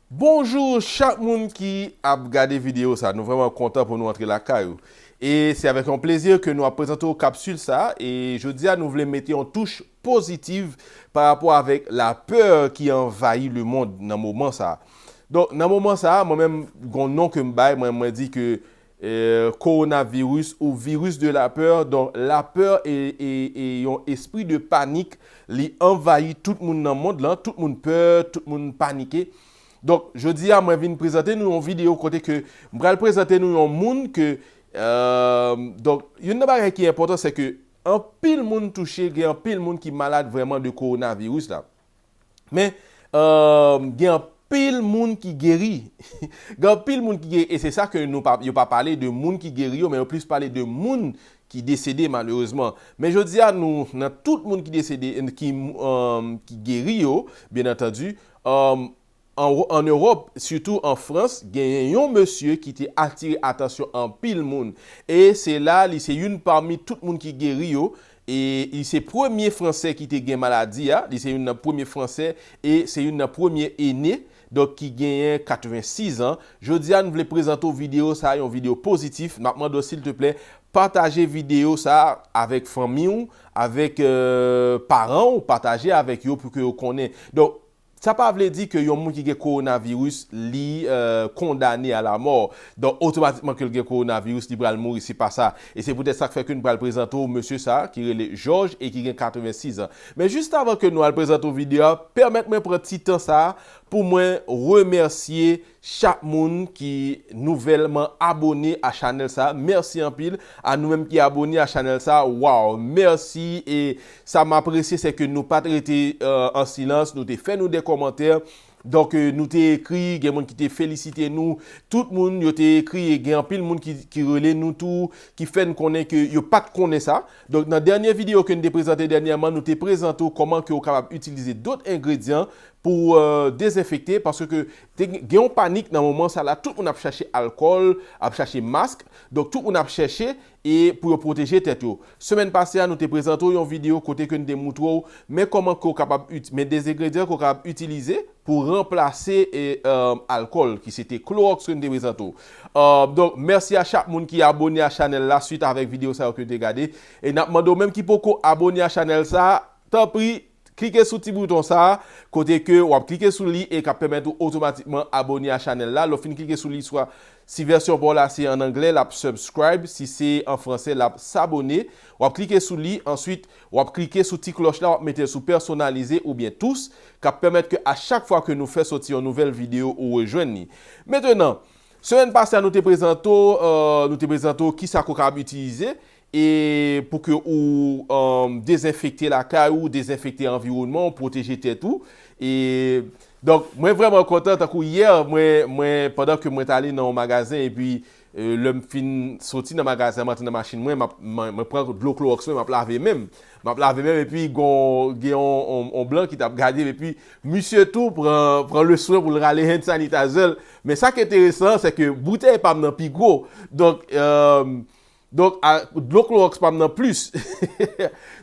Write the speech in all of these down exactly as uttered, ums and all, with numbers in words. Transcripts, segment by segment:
Bonjou chak moun ki ap gade videyo sa. Nou vrèman kontan pou nou antre lakay ou. E se avèk yon plezi ke nou ap prezante w kapsil sa. E jodi a, nou vle mete yon touch pozitif pa rapò avèk lapè ki anvayi lemonn nan moman sa. Donk, nan moman sa, mwen menm, gon non ke m bay, mwen, mwen di ke eh, coronavirus ou virus de la peur. Donk, lapè e, e, e yon espri de panik, li anvayi tout moun nan mond lan, tout moun pè, tout moun panike. Donk, jodi a, mwen vin prezante nou yon videyo kote ke m pral prezante nou yon moun ke, eh, donk, youn nan bagay ki enpòtan, se ke anpil moun touche, gen anpil moun ki malad vrèman de coronavirus la. Men, eh, gen anpil moun ki geri. Gen anpil moun ki geri, e se sa ke nou pa, yo pa pale de moun ki geri yo, men yo plis pale de moun ki desede malerezman. Men jodi a, nou, nan tout moun ki desede, ki, eh, ki geri yo, byen antandi, eh, an, an Ewòp, sitou an Frans, genyen yon mesye ki te atire atansyon anpil moun. E se la, li se youn pami tout moun ki geri yo. E li se premye Fransè ki te gen maladi a. Li se youn nan premye Fransè e se youn nan premye ene, donk ki genyen katrevensis an. Jodi a, nou vle prezante w videyo sa, yon videyo pozitif. M ap mande w, silteplè, pataje videyo sa avèk fanmi w, avèk, eh, paran w, pataje avèk yo pou ke yo konnen. Donk, sa pa vle di ke yon moun ki gen kowonaviris, li, eh, kondane a lamò. Donk, otomatikman ke l gen kowonaviris, li pral mouri, se pa sa. E se poutèt sa k fè ke n pral prezante w mesye sa, ki rele Georges e ki gen katrevensis an. Men jis avan ke nou al prezante w videyo a, pèmèt mwen pran ti tan sa pou mwen remèsye chak moun ki nouvèlman abone a chanèl sa, mèsi anpil. A nou menm ki abone a chanèl sa, waw, mèsi. E sa m apresye, se ke nou pa t rete, eh, an silans, nou te fè nou de kòmantè. Donk, eh, nou te ekri, gen moun ki te felisite nou. Tout moun, yo te ekri, e gen anpil moun ki, ki rele nou tou, ki fè n konnen ke yo pa t konnen sa. Donk, nan dènye videyo ke n te prezante dènyèman, nou te prezante w kòman ke w kapab itilize dòt engredyan pou, eh, dezenfekte, paske te gen yon panik nan moman sa la, tout moun ap chache alkòl, ap chache mask, donk tout moun ap chèche e pou yo pwoteje tèt yo. Semèn pase a, nou te prezante w yon videyo kote ke n te moutre w men kòman ke w kapab, men dezengredyan ke w kapab itilize pou ranplase e, eh, alkòl, ki se te klowòks ke n te prezante w. Eh, donk, mèsi a chak moun ki abone a chanèl la swit avèk videyo sa yo ke n te gade. E n ap mande w menm ki poko abone a chanèl sa, tanpri, klike sou ti bouton sa a, kote ke w ap klike sou li e k ap pèmèt ou otomatikman abone a chanèl la. Lè w fin klike sou li, swa si vèsyon pa w la se an anglè, l ap subscribe, si se an fransè, l ap s'abonner. W ap klike sou li, answit, w ap klike sou ti klòch la, w ap mete l sou pèsonalize oubyen tous, k ap pèmèt ke a chak fwa ke nou fè soti yon nouvèl videyo, ou rejwenn li. Mentenan, semèn pase a, nou te prezante w, eh, nou te prezante w kisa ke w kapab itilize e pou ke ou, eh, dezenfekte lakay ou, dezenfekte anviwònman w, pwoteje tèt ou. E, donk, mwen vrèman kontan, tankou yè, mwen, mwen, pandan ke mwen t ale nan yon magazen, epi, eh, lè m fin soti nan magazen an, m antre nan machin mwen, m ap, mwen, mwen pran dlo klowòks mwen, m ap lave men m. M ap lave men m, epi gon, gen yon, yon, yon blan ki t ap gade m, epi misye tou pran, pran le swen pou l rale hand sanitizer l. Men sa k enteresan, se ke boutèy pa m nan pi gwo. Donk, eh, Donk, a, dlo klowòks pa m nan plis.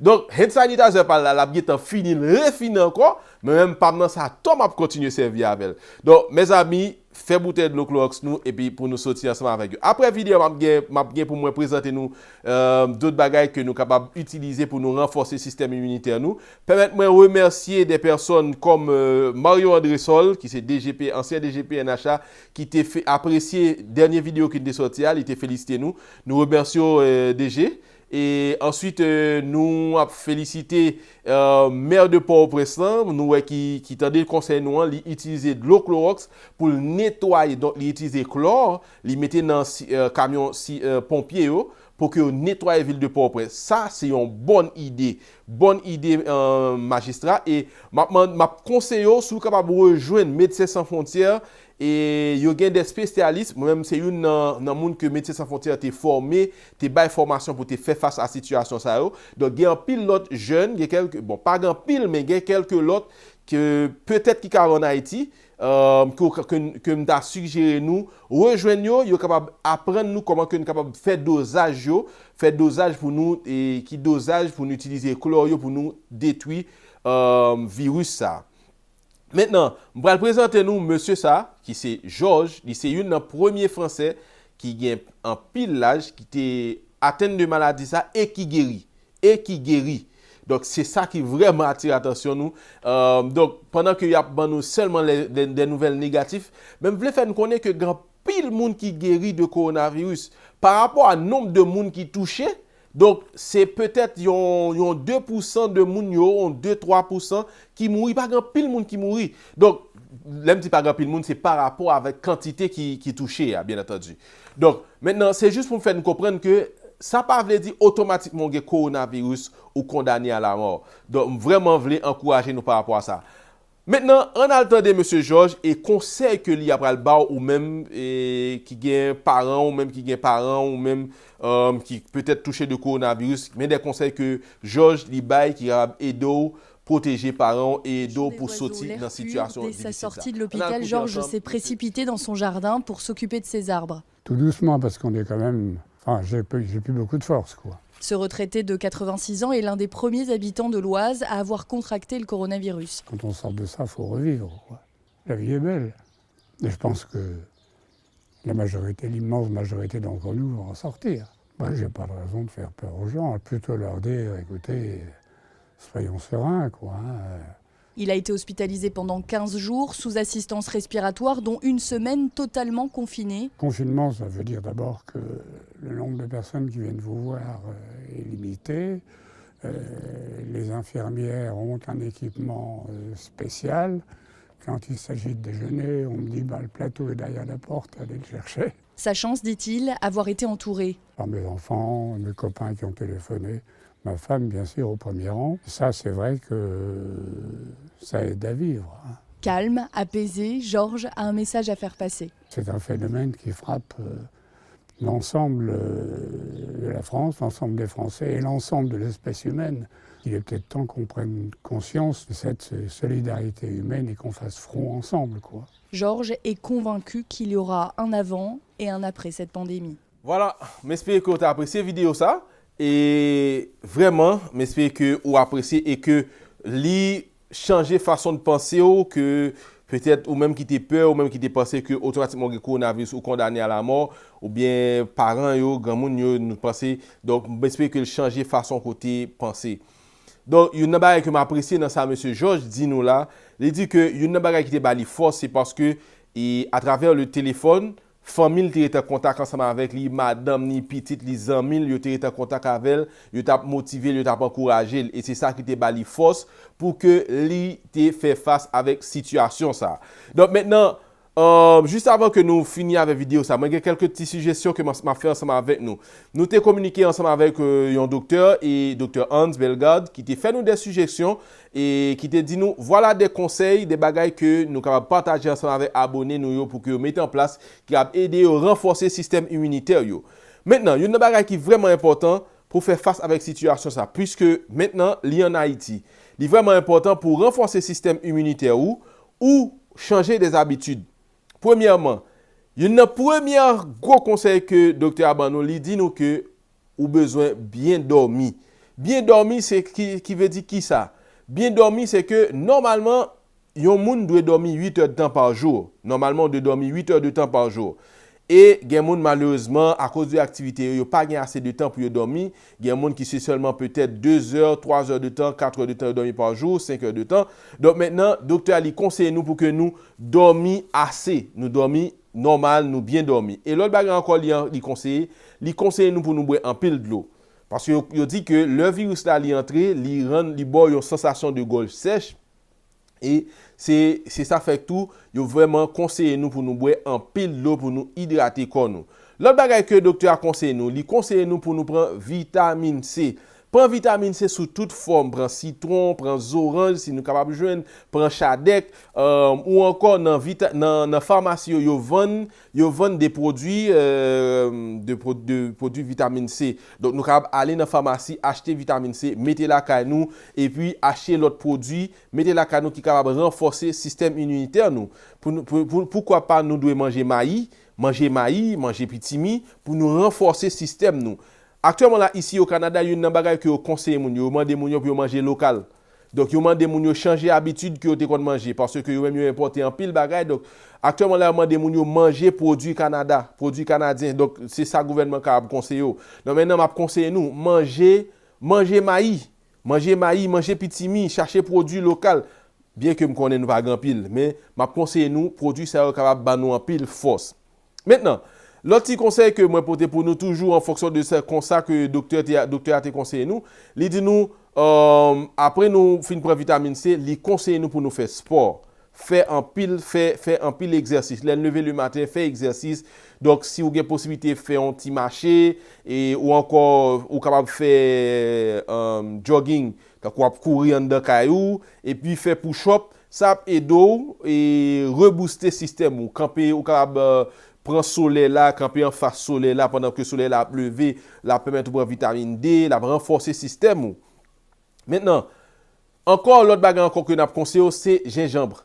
Donk, hand sanitizer pa l la, l ap gentan fini, l refini ankò, men menm pa m nan sa tou, m ap kontinye sèvi avè l. Donk, mezanmi, fè boutèy dlo klowòks nou, epi pou nou soti ansanm avèk yo. Apre videyo a, m ap gen, m ap gen pou mwen prezante nou, eh, dòt bagay ke nou kapab itilize pou nou ranfòse sistèm iminitè nou. Pèmèt mwen remèsye de pèsòn kòm, eh, Mario Andresol, ki se D G P, ansyen D G P N H A, ki te fe-, apresye dènye videyo ki n te sòti a, li te felisite nou. Nou remèsye w, eh, D G. E answit, eh, nou ap felisite, eh, mè de Pòtoprens lan. Nou wè ki, ki tande konsèy nou an, li itilize dlo klowòks pou l netwaye. Donk, li itilize klò, li mete nan si-, eh, kamyon si-, eh, ponpye yo pou ke yo netwaye vil de Pòtoprens. Sa, se yon bòn ide. Bòn ide, eh, majistra. E m ap man-, m ap konseye w, si w kapab rejwenn Medsen San Fwontyè, e yo gen de espesyalis, mwen menm se youn nan, nan moun ke Medsen San Fwontyè te fòme, te bay fòmasyon pou te fè fas a sitiyasyon sa yo. Donk, gen anpil lòt jèn, gen kèlke, bon, pa gen anpil, men gen kèlke lòt ke petèt ki ka ann Ayiti, eh, ke, ke, ke m ta sijere nou rejwenn yo, yo kapab aprann nou kòman ke n kapab fè dozaj yo, fè dozaj pou nou, e ki dozaj pou nou itilize klò yo pou nou detwi, eh, viris sa. Mentnan, m pral prezante nou mesye sa, ki se Jòj, li se youn nan premye Fransè ki gen anpil laj, ki te atenn de maladi sa e ki geri. E ki geri. Donk, se sa ki vrèman atire atansyon nou. Euh, donk, pandan ke y ap ban nou sèlman de nouvèl negatif, men m vle fè n konnen ke gen anpil moun ki geri de kowonaviris. Pa rapò a nonb de moun ki touche, donk, se petèt yon, yon de pousan de moun yo, yon de, twa pousan ki mouri, pa gen anpil moun ki mouri. Donk, lè m di pa gen anpil moun, se pa rapò avèk kantite ki, ki touche a, byen antandi. Donk, mentnan, se jis pou m fè n konprann ke sa pa vle di otomatikman w gen kowonaviris ou kondane a lamò. Donk, m vrèman vle ankouraje nou pa rapò a sa. Mentnan, ann al tande mesye Jòj e konsèy ke li apral ba w ou menm e, ki gen paran ou menm ki gen paran ou menm um, ki petèt touche de kowonaviris, men de konsèy ke Jòj li bay ki kapab ede w pwoteje paran w e ede w pou soti nan sitiyasyon difisil sa. Ann al koute ansanm. Georges s'est précipité dans son jardin pour s'occuper de ses arbres. Tout doucement, parce qu'on est quand même. Enfin, j'ai plus, j'ai plus beaucoup de force, quoi. Ce retraité de quatre-vingt-six ans est l'un des premiers habitants de l'Oise à avoir contracté le coronavirus. Quand on sort de ça, faut revivre, quoi. La vie est belle. Et je pense que la majorité, l'immense majorité d'entre nous vont en sortir. Moi, j'ai pas de raison de faire peur aux gens, plutôt leur dire, écoutez, soyons sereins, quoi, hein. Il a été hospitalisé pendant quinze jours sous assistance respiratoire, dont une semaine totalement confiné. Confinement, ça veut dire d'abord que le nombre de personnes qui viennent vous voir euh, est limité. Euh, les infirmières ont un équipement euh, spécial. Quand il s'agit de déjeuner, on me dit, bah, le plateau est derrière la porte, allez le chercher. Sa chans, dit-il, avoir été entouré. Par mes enfants, mes copains qui ont téléphoné, ma femme, bien sûr, au premier rang. Ça, c'est vrai que ça aide à vivre, hein. Calme, apaisé, Georges a un message à faire passer. C'est un phénomène qui frappe euh, l'ensemble euh, de la France, l'ensemble des Français et l'ensemble de l'espèce humaine. Il est peut-être temps qu'on prenne conscience de cette euh, solidarité humaine et qu'on fasse front ensemble, quoi. Georges est convaincu qu'il y aura un avant et un après cette pandémie. Vwala, m espere ke w te apresye videyo sa. E vrèman, m espere ke ou apresye e ke li chanje fason de panse w, ke petèt ou menm ki te pè, ou menm ki te panse ke otomatikman w gen kowonaviris ou kondane a lamò, oubyen paran yo, granmoun yo, nou panse. Donk, m espere ke l chanje fason ke w te panse. Donk, youn nan bagay ke m apresye nan sa mesye Jòj di nou la, li di ke youn nan bagay ki te ba li fòs, se paske, e, atravè le telefòn, fanmi l te ret an kontak ansanm avèk li, madanm ni, pitit li, zanmi l, yo te ret an kontak avè l, yo t ap motive l, yo t ap ankouraje l. E se sa ki te ba li fòs pou ke li te fè fas avèk sitiyasyon sa. Donk, mentnan, euh, jis avan ke nou fini avèk videyo sa, mwen gen kèlke ti sijesyon ke m ap fè ansanm avèk nou. Nou te kominike ansanm avèk euh, yon doktè, e doktè Hans Bellegarde, ki te fè nou de sijesyon e ki te di nou, vwala de konsèy, de bagay ke nou kapab pataje ansanm avèk abone nou yo pou ke yo mete an plas, ki ap ede yo ranfòse sistèm iminitè yo. Mentnan, youn nan bagay ki vrèman enpòtan pou fè fas avèk sitiyasyon sa, piske mentnan li ann Ayiti, li vrèman enpòtan pou ranfòse sistèm iminitè ou, ou chanje de zabitid. Premyèman, youn nan premyè gwo konsèy ke doktè a ban nou, li di nou ke ou bezwen byen dòmi. Byen dòmi, se ki, ki vle di kisa? Byen dòmi, se ke nòmalman, yon moun dwe dòmi uit è de tan pa jou. Nòmalman, ou dwe dòmi uit è de tan pa jou. E gen moun, malerezman, akoz de aktivite yo, yo pa gen ase de tan pou yo dòmi. Gen moun ki se sèlman petèt de zè, twa zè de tan, kat è de tan yo dòmi pa jou, senk è de tan. Donk, mentnan, doktè a, li konseye nou pou ke nou dòmi ase. Nou dòmi nòmal, nou byen dòmi. E lòt bagay ankò, li, li konseye, li konseye nou pou nou bwè anpil dlo. Paske yo, yo di ke lè viris la, li antre, li rann, li ba w yon sansasyon de gòj sèch. E se, se sa fè tou, yo vrèman konseye nou pou nou bwè anpil dlo pou nou idrate kò nou. Lòt bagay ke doktè a konseye nou, li konseye nou pou nou pran vitamin C. Pran vitamin C sou tout fòm, pran sitwon, pran zoranj si nou kapab jwenn, pran chadèk, euh, ou ankò nan, vita, nan, nan famasi yo, yo vann, yo vann de pwodui, euh, de, pwo- de pwodui vitamin C. Donk nou kapab ale nan famasi, achte vitamin C, mete lakay nou, epi achte lòt pwodui, mete lakay nou ki kapab ranfòse sistèm iminitè nou. Pou, pou, pou, poukwa pa nou dwe manje mayi, manje mayi, manje pitimi, pou nou ranfòse sistèm nou. Aktyèlman la, isi o Kanada, youn nan bagay ke yo konseye moun yo, yo mande moun yo pou yo manje lokal. Donk, yo mande moun yo chanje abitid ke yo te konn manje, paske yo menm yo enpòte anpil bagay. Donk, aktyèlman la, yo mande moun yo manje pwodui Kanada, pwodui kanadyen. Donk, se sa gouvènman kapab konseye w. Donk, mentnan, m ap konseye nou, manje, manje mayi. Manje mayi, manje pitimi, chache pwodui lokal. Byen ke m konnen nou pa gen anpil, men m ap konseye nou, pwodui sa yo kapab ban nou anpil fòs. Mentnan, lòt ti konsèy ke mwen pote pou nou, toujou an fonksyon de sa, konsa ke doktè te, doktè a te konseye nou, li di nou, um, apre nou fin pran vitamin C, li konseye nou pou nou fè spò. Fè anpil, fè, fè anpil egzèsis. Lè n leve le maten, fè egzèsis. Donk, si w gen posiblite fè yon ti mache, e, ou ankò, ou kapab fè, um, jogging, tankou w ap kouri anndan kay ou, epi fè push-up, sa ap ede w, e, rebouste sistèm ou. Kanpe, ou kapab, euh, pran solèy la, kanpe anfas solèy la pandan ke solèy la ap leve, l ap pèmèt ou pran vitamin D, l ap ranfòse sistèm ou. Mentnan, ankò, lòt bagay ankò ke n ap konseye w, se jenjanm.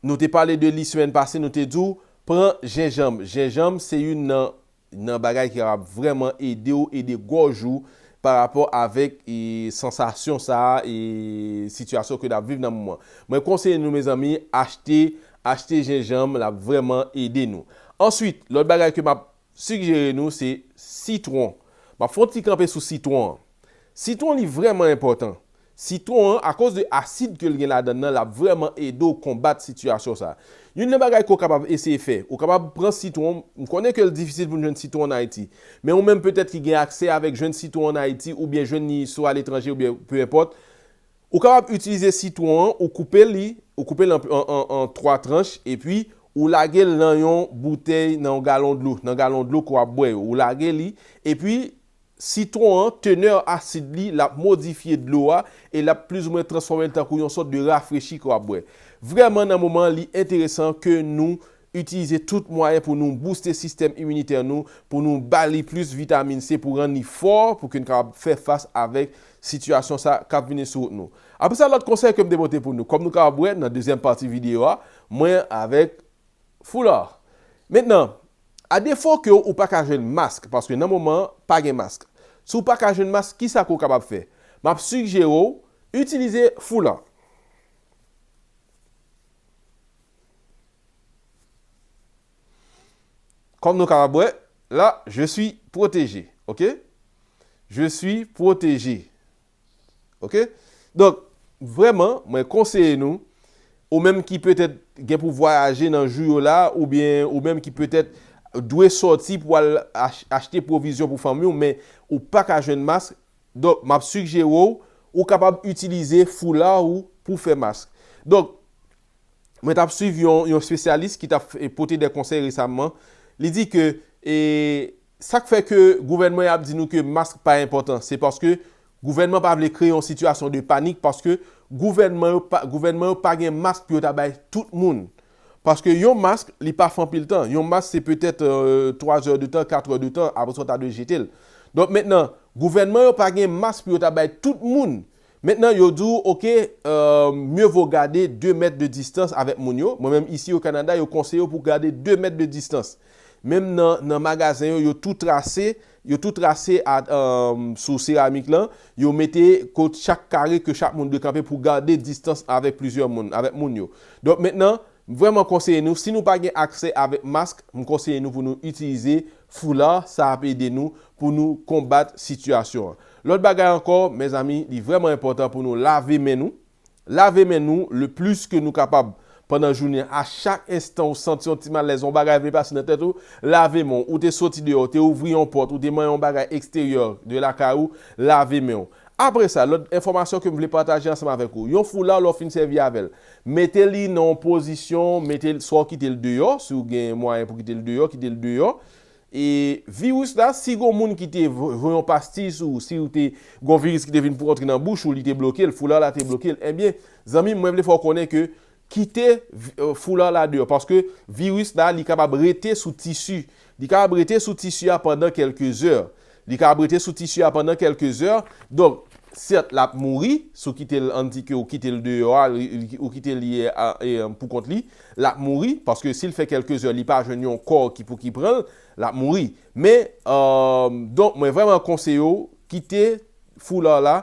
Nou te pale de li semèn pase, nou te di w, pran jenjanm. Jenjanm, se youn nan, nan bagay ki kapab vrèman ede w, ede gòj ou pa rapò avèk, e, sansasyon sa a, e, sitiyasyon ke n ap viv nan moman. Mwen konseye nou, mezanmi, achte, achte jenjanm, l ap vrèman ede nou. Answit, lòt bagay ke m ap sigjere nou, se sitwon. M ap fè yon ti kanpe sou sitwon an. Sitwon, li vrèman enpòtan. Sitwon an, akoz de asid ke l gen ladan l nan, l ap vrèman ede w konbat sitiyasyon sa a. Youn nan bagay ke w kapab eseye fè, ou kapab pran sitwon, m konnen ke l difisil pou n jwenn sitwon ann Ayiti, men ou menm petèt ki gen aksè avèk jwenn sitwon ann Ayiti, oubyen jwenn li swa aletranje, oubyen pe enpòt, ou kapab itilize sitwon an, ou koupe li, ou koupe l an, an, an, an twa tranch, epi ou lage l nan yon boutèy, nan yon galon dlo, nan galon dlo ke w ap bwè yo. Ou lage li, epi sitwon an, tenè asid li, l ap modifye dlo a, e l ap plizoumwen transfòme l tankou yon sòt de rafrechi ke w ap bwè. Vrèman, nan moman an, li enteresan ke nou itilize tout mwayen pou nou booste sistèm iminitè nou, pou nou ba li plis vitamin C, pou rann li fò, pou ke n kapab fè fas avèk sitiyasyon sa k ap vini sou wout nou. Apre sa, lòt konsèy ke m te pote pou nou, kòm nou kapab wè nan dezyèm pati videyo a, mwen avèk foula. Mentnan, a defo ke ou pa ka jwenn mask, paske nan moman an, pa gen mask. Si w pa ka jwenn mask, kisa ke w kapab fè? M ap sigjere w itilize foula. Kòm nou kapab wè, la, je suis protégé. Ok? Je suis protégé. Ok? Donk, vrèman, mwen konseye nou, ou menm ki petèt gen pou vwayaje nan jou yo la, oubyen ou menm ki petèt dwe sòti pou al ach-, achte pwovizyon pou fanmi w, men ou pa ka jwenn mask, donk, m ap sigjere w, ou kapab itilize foula ou pou fè mask. Donk, mwen t ap swiv yon, yon espesyalis ki t ap, e, pote de konsèy resaman. Li di ke, e, sa k fè ke gouvènman an ap di nou ke mask pa enpòtan, se paske gouvènman pa vle kreye yon sitiyasyon de panik, paske gouvènman yo pa, gouvènman yo pa gen mask pou yo ta bay tout moun. Paske yon mask, li pa fè anpil tan. Yon mask, se petèt, euh, twa zè de tan, kat è de tan, apre sa, w ta dwe jete l. Donk, mentnan, gouvènman yo pa gen mask pou yo ta bay tout moun. Mentnan, yo di w, oke, euh, mieux vaut gade de mèt de distans avèk moun yo. Mwen menm, isi o Kanada, yo konseye w pou gade de mèt de distans. Menm nan, nan magazen yo, yo tou trase, yo tou trase a, euh, sou seramik lan, yo mete kot chak kare ke chak moun dwe kanpe pou gade distans avèk plizyè moun, avèk moun yo. Donk, mentnan, m vrèman konseye nou, si nou pa gen aksè avèk mask, m konseye nou pou nou itilize foula, sa ap ede nou pou nou konbat sitiyasyon an. Lòt bagay ankò, mezanmi, li vrèman enpòtan pou nou lave men nou. Lave men nou le plis ke nou kapab pandan jounen an. A chak enstan ou santi yon ti malèz, yon bagay vle pase nan tèt ou, lave men w. Ou te soti deyò, ou te ouvri yon pòt, ou te manyen yon bagay eksteryè de lakay ou, lave men w. Apre sa, lòt enfòmasyon ke m vle pataje ansanm avèk ou, yon foula, lè w fin sèvi avè l, mete li nan yon pozisyon, mete l, swa w kite l deyò, si w gen mwayen pou kite l deyò, kite l deyò. E viris la, si gon moun ki te vo-, voye yon pastiy sou ou, si w te, gon viris ki te vin pou rantre nan bouch ou, li te bloke l, foula la te bloke l, ebyen, zanmi m, mwen vle fè w konnen ke kite vi-, euh, foula la deyò, paske viris la, li kapab rete sou tisi. Li kapab rete sou tisi a pandan kèlke zè. Li kapab rete sou tisi a pandan kèlke zè. Donk, sèt, l ap mouri, si w kite l, ann di ke w kite l deyò a, li, li, ou kite li a, e, pou kont li, l ap mouri, paske si l fè kèlke zè, li pa jwenn yon kò ki pou ki pran l, l ap mouri. Men, euh, donk, mwen vrèman konseye w, kite foula la,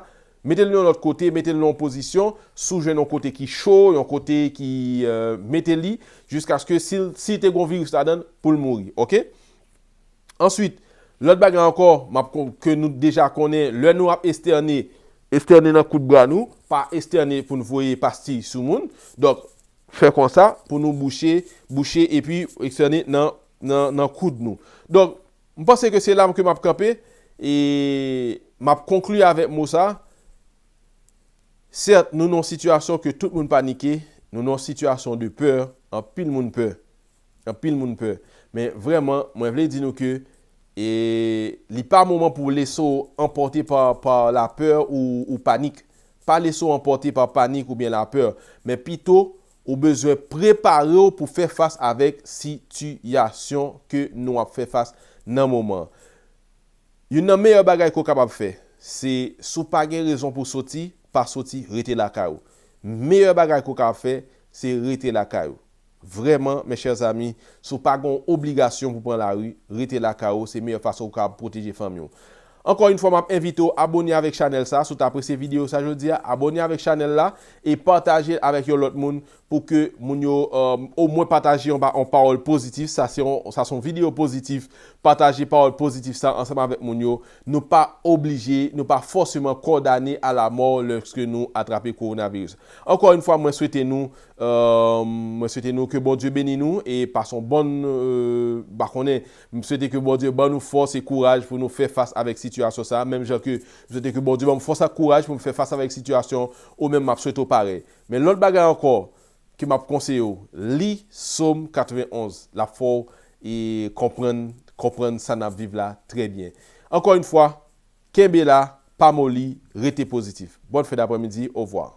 Mete l nan yon lòt kote, mete l nan yon pozisyon, si w jwenn yon kote ki cho, yon kote ki, euh, mete li, jiskaske si l, si te gon viris ladan l, pou l mouri, oke? Answit, lòt bagay ankò, m ap kon-, ke nou deja konnen, lè nou ap estène, estène nan kout bra nou, pa estène pou n voye pasti sou moun. Donk, fè konsa pou nou bouche, bouche epi estène nan, nan, nan koud nou. Donk, m panse ke se la ke m ap kanpe e m ap konkli avèk mo sa. Sèt, nou nan yon sitiyasyon ke tout moun panike, nou nan yon sitiyasyon de pè, anpil moun pè. Anpil moun pè. Men vrèman, mwen vle di nou ke e li pa moman pou lese w anpòte pa, pa lapè ou, ou panik. Pa lese w anpòte pa panik oubyen lapè, men pito ou bezwen prepare w pou fè fas avèk sitiyasyon ke nou ap fè fas nan moman an. Youn nan meyè bagay ke w kapab fè, se si w pa gen rezon pou w soti, pa soti, rete lakay ou. Meyè bagay ke w kapab fè, se rete lakay ou. Vrèman, mes chers amis, si w pa gen yon obligasyon pou pran lari, rete lakay ou, se meyè fason ou kapab pwoteje fanmi w. Ankò yon fwa, m ap envite w abòne avèk chanèl sa. Si w ta apresye videyo sa jodi a, abòne avèk chanèl la e pataje l avèk yon lòt moun pou ke moun yo, euh, omwen pataje yon, ba-, yon pawòl pozitif. Sa se yon, sa se yon videyo pozitif. Pataje pawòl pozitif sa ansanm avèk moun yo. Nou pa oblije, nou pa fòseman kondane a la mò lèske nou atrape kowonaviris. Ankò yon fwa, mwen swete nou, euh, mwen swete nou ke Bondye beni nou e pase yon bòn, euh, m pa konnen, m swete ke Bondye ban nou fòs e kouraj pou nou fè fas avèk sitiyasyon sa, menm jan ke m swete ke Bondye ban m fòs ak kouraj pou m fè fas avèk sitiyasyon, ou menm m ap swete w parèy. Men lòt bagay ankò ke m ap konseye w, li Sòm katrevenn onz, l ap fè w e konprann, konprann sa n ap viv la trè byen. Ankò yon fwa, kenbe la, pa moli, rete pozitif. Bòn fen daprèmidi, ovwa.